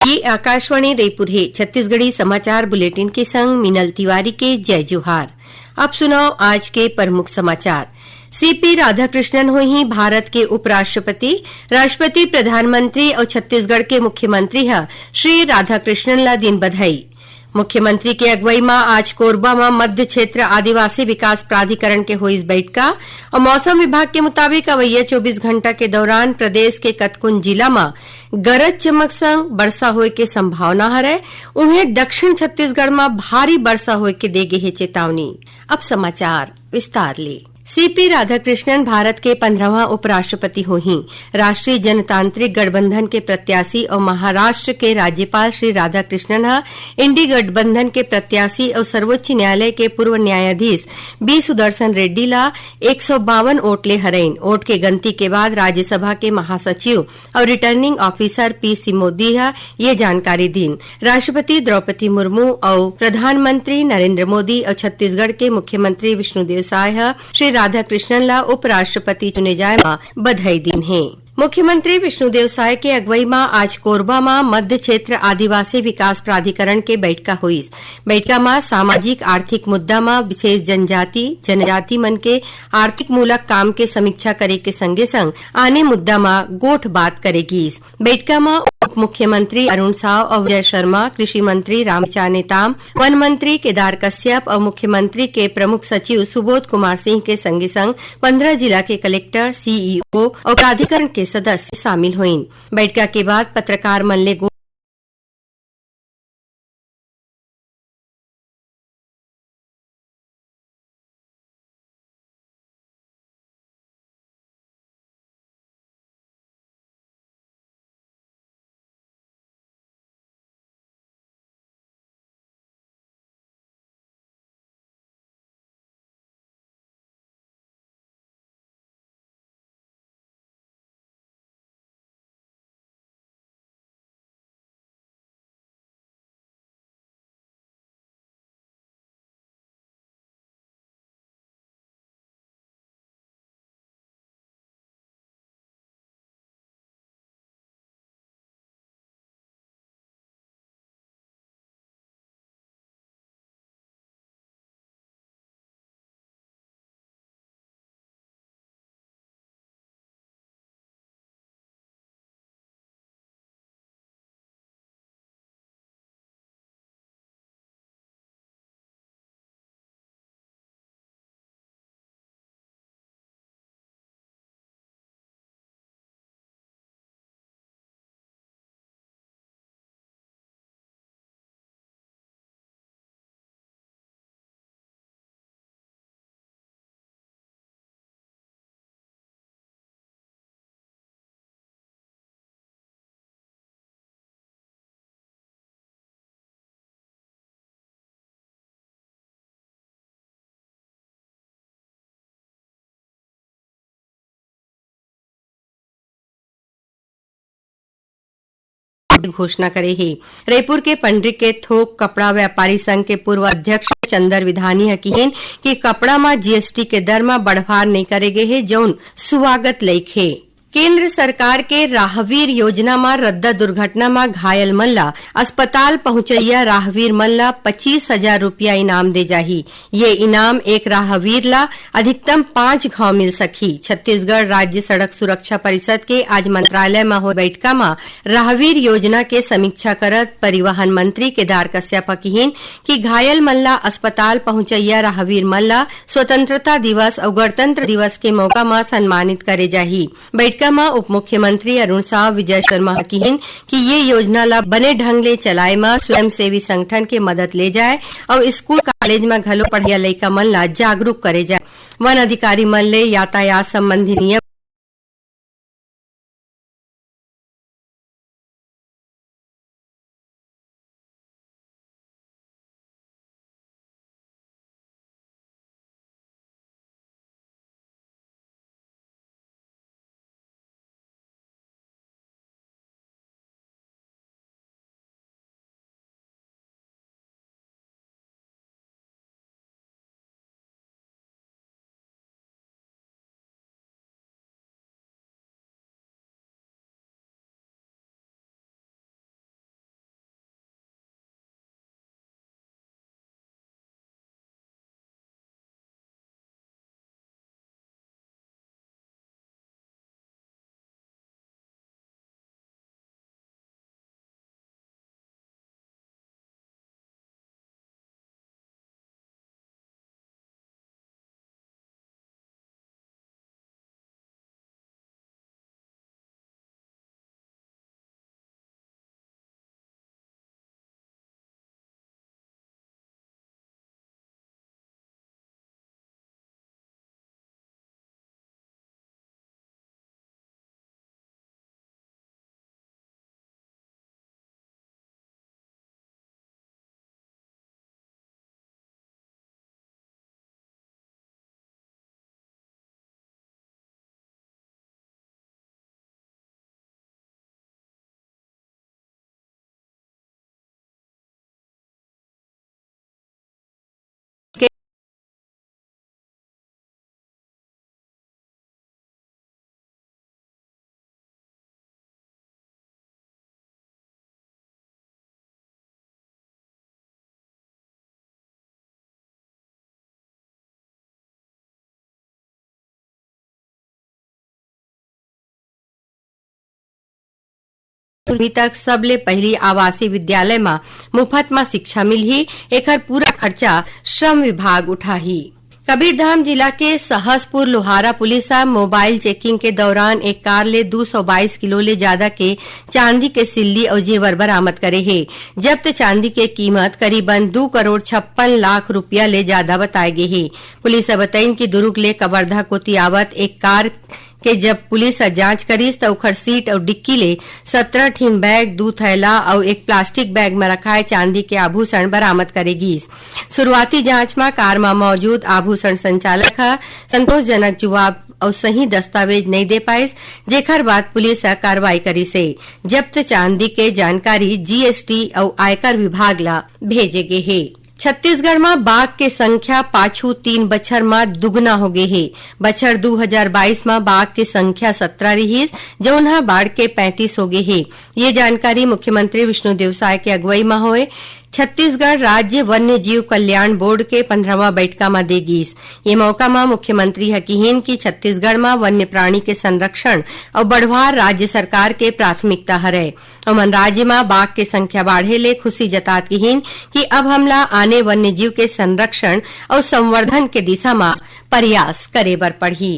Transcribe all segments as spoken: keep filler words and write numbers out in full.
ये आकाशवाणी रायपुर हे। छत्तीसगढ़ी समाचार बुलेटिन के संग मीनल तिवारी के जय जोहार। अब सुनव आज के प्रमुख समाचार। सीपी राधाकृष्णन होही भारत के उपराष्ट्रपति। राष्ट्रपति, प्रधानमंत्री अउ छत्तीसगढ़ के मुख्यमंत्री ह श्री राधाकृष्णन ला दिन बधाई। मुख्यमंत्री के अगुवई म आज कोरबा म मध्य क्षेत्र आदिवासी विकास प्राधिकरण के होइस बइठका। अउ मौसम विभाग के मुताबिक अवइया चौबीस घंटा के दौरान प्रदेश के कतकोन जिला म गरज चमक संग बरसा होए के संभावना हरय। उहें, दक्षिण छत्तीसगढ़ म भारी बरसा होए के दे गे हे चेतावनी। अब समाचार विस्तार ले। सीपी राधाकृष्णन भारत के पंद्रहवां उपराष्ट्रपति होही। राष्ट्रीय जनतांत्रिक गठबंधन के प्रत्याशी अउ महाराष्ट्र के राज्यपाल श्री राधाकृष्णन ह इंडी गठबंधन के प्रत्याशी अउ सर्वोच्च न्यायालय के पूर्व न्यायाधीश बी सुदर्शन रेड्डी ला एक सौ बावन वोट ले हरइन। वोट के गनती के बाद राज्यसभा के महासचिव अउ returning officer P C Modi ह ये जानकारी दीन। राष्ट्रपति द्रौपदी मुर्मू अउ प्रधानमंत्री नरेंद्र मोदी अउ छत्तीसगढ़ के मुख्यमंत्री विष्णुदेव साय ह श्री राधाकृष्णन ला उपराष्ट्रपति चुने जाय म बधाई दीन हे। मुख्यमंत्री विष्णुदेव साय के अगुवई म आज कोरबा म मध्य क्षेत्र आदिवासी विकास प्राधिकरण के बइठका होइस। बइठका म सामाजिक आर्थिक मुद्दा म विशेष जनजाति, जनजाति मन के आर्थिक मूलक काम के समीक्षा करे के संगे संग आने मुद्दा म गोठ बात करे गीस। बइठका म उप मुख्यमंत्री अरुण साव अउ विजय शर्मा, कृषि मंत्री रामविचार नेताम, वन मंत्री केदार कश्यप अउ मुख्यमंत्री के प्रमुख सचिव सुबोध कुमार सिंह के संगे संग पंद्रह जिला के कलेक्टर, सीईओ अउ प्राधिकरण के सदस्य शामिल होइन। बइठका के बाद पत्रकार मन ले गो- घोषणा करे हे। रईपुर के पंडरी के थोक कपड़ा व्यापारी संघ के पूर्व अध्यक्ष चंदर विधानी ह किहिन कि कपड़ा म जीएसटी के दर म बढ़वार नइ करे गे हे, जउन सुवागत लइक हे। केंद्र सरकार के राहवीर योजना म रद्दा दुर्घटना म घायल मन ल अस्पताल पहुंचइया राहवीर मन ल पच्चीस हजार रुपया इनाम दे जाही। ये इनाम एक राहवीर ल अधिकतम पांच घांव मिल सकही। छत्तीसगढ़ राज्य सड़क सुरक्षा परिषद के आज मंत्रालय म होय बइठका म राहवीर योजना के समीक्षा करत परिवहन मंत्री केदार कश्यप ह किहिन कि घायल मन ल अस्पताल पहुंचइया राहवीर मन ल स्वतंत्रता दिवस अउ गणतंत्र दिवस के मौका म सम्मानित करे जाही। बइठका म उप मुख्यमंत्री अरुण साव, विजय शर्मा ह किहिन कि ये योजना ल बने ढंग ले चलाए म स्वयंसेवी संगठन के मदद ले जाए अउ स्कूल, कॉलेज म घलो पढ़इया लइका मन ल जागरूक करे जाए। वन अधिकारी मन ले यातायात संबंधी नियम अभी तक सबले पहिली आवासीय विद्यालय म मुफ्त म शिक्षा मिलही, एखर पूरा खर्चा श्रम विभाग उठाही। कबीरधाम जिला के सहसपुर लोहारा पुलिस ह मोबाइल चेकिंग के दौरान एक कार ले दू सौ बाईस किलो ले ज्यादा के चांदी के सिल्ली अउ जेवर बरामद करे हे। जब्त चांदी के कीमत करीबन दू करोड़ छप्पन लाख रुपया ले ज्यादा बताए गे हे। पुलिस ह बतइन कि दुर्ग ले कवर्धा कोति आवत एक कार के जब पुलिस ह जांच करिस, त ओखर सीट अउ डिक्की ले सत्रह ठिन बैग, दू थैला अउ एक प्लास्टिक बैग म रखाए चांदी के आभूषण बरामद करे गीस। शुरुआती जांच म कार म मौजूद आभूषण संचालक ह संतोषजनक जवाब अउ सही दस्तावेज नइ दे पाइस, जेखर बाद पुलिस ह कार्रवाई करिस हे। जब्त चांदी के जानकारी जीएसटी अउ आयकर विभाग ल भेजे गे हे। छत्तीसगढ़ म बाघ के संख्या पाछू तीन बछर म दुगुना हो गे हे। बछर दू हजार बाईस म बाघ के संख्या सत्रह रिहिस, जउन ह बाढ़ के पैंतीस हो गे हे। ये जानकारी मुख्यमंत्री विष्णुदेव साय के अगुवई म होए छत्तीसगढ़ राज्य वन्य जीव कल्याण बोर्ड के पंद्रहवां बैठका म दे गीस। ये मौका म मुख्यमंत्री ह किहिन कि छत्तीसगढ़ म वन्य प्राणी के संरक्षण अउ बढ़वार राज्य सरकार के प्राथमिकता हरय। ओमन राज्य म बाघ के संख्या बाढ़े ले खुशी जतात किहिन कि अब हमला आने वन्य जीव के संरक्षण अउ संवर्धन के दिशा म प्रयास करे बर पड़ही।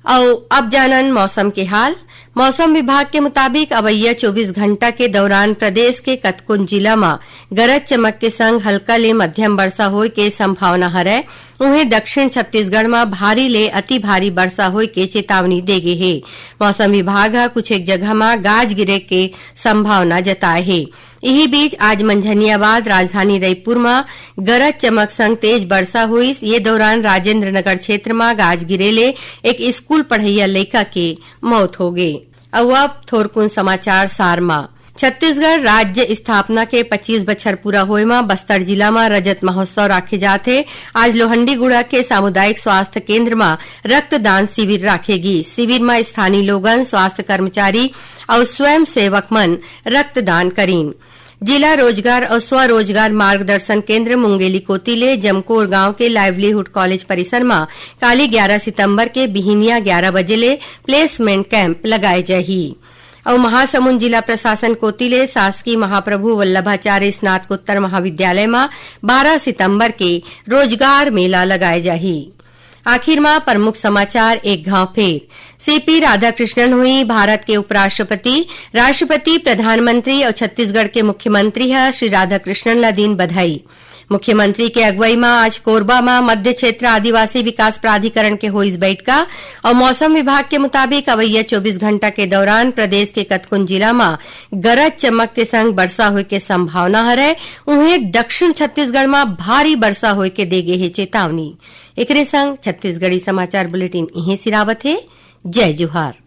अउ अब जानन मौसम के हाल। मौसम विभाग के मुताबिक अवइया चौबीस घंटा के दौरान प्रदेश के कतकोन जिला म गरज चमक के संग हल्का ले मध्यम वर्षा होय के संभावना हरय। उहें, दक्षिण छत्तीसगढ़ म भारी ले अति भारी वर्षा होय के चेतावनी दे गे हे। मौसम विभाग ह कुछ एक जगह म गाज गिरे के संभावना जताए हे। इही बीच, आज मंझनिया बाद राजधानी रईपुर म गरज चमक संग तेज वर्षा होइस। ये दौरान राजेंद्र नगर क्षेत्र म गाज गिरे ले एक स्कूल पढ़इया लइका के मौत हो गे। अउ अब थोरकुन समाचार सार म। छत्तीसगढ़ राज्य स्थापना के पच्चीस बछर पूरा होए म बस्तर जिला म रजत महोत्सव राखे जात हे। आज लोहंडीगुड़ा के सामुदायिक स्वास्थ्य केंद्र म रक्तदान शिविर राखे गीस। शिविर म स्थानीय लोगन, स्वास्थ्य कर्मचारी अउ स्वयंसेवक मन रक्तदान करीन। जिला रोजगार अउ स्वरोजगार मार्गदर्शन केंद्र मुंगेली कोति ले जमकोर गांव के लाइवलीहुड कॉलेज परिसर म काली ग्यारह सितंबर के बिहिनिया ग्यारह बजे ले प्लेसमेंट कैंप लगाए जाही। अउ महासमुंद जिला प्रशासन कोति ले शासकीय महाप्रभु वल्लभाचार्य स्नातकोत्तर महाविद्यालय म बारह सितंबर के रोजगार मेला लगाए जाही। आखिर म प्रमुख समाचार एक घांव फेर। सीपी राधाकृष्णन हुई भारत के उपराष्ट्रपति, राष्ट्रपति, प्रधानमंत्री अउ छत्तीसगढ़ के मुख्यमंत्री ह श्री राधाकृष्णन ला दीन बधाई। मुख्यमंत्री के अगुवई म आज कोरबा म मध्य क्षेत्र आदिवासी विकास प्राधिकरण के होइस बैठका अउ मौसम विभाग के मुताबिक अवइया चौबीस घंटा के दौरान प्रदेश के कतकोन जिला म गरज चमक के संग वर्षा होय के संभावना हरय। उहें, दक्षिण छत्तीसगढ़ म भारी वर्षा होय के दे गे हे चेतावनी। एकरे संग छत्तीसगढ़ी समाचार बुलेटिन इहें सिरावत हे। जय जोहार।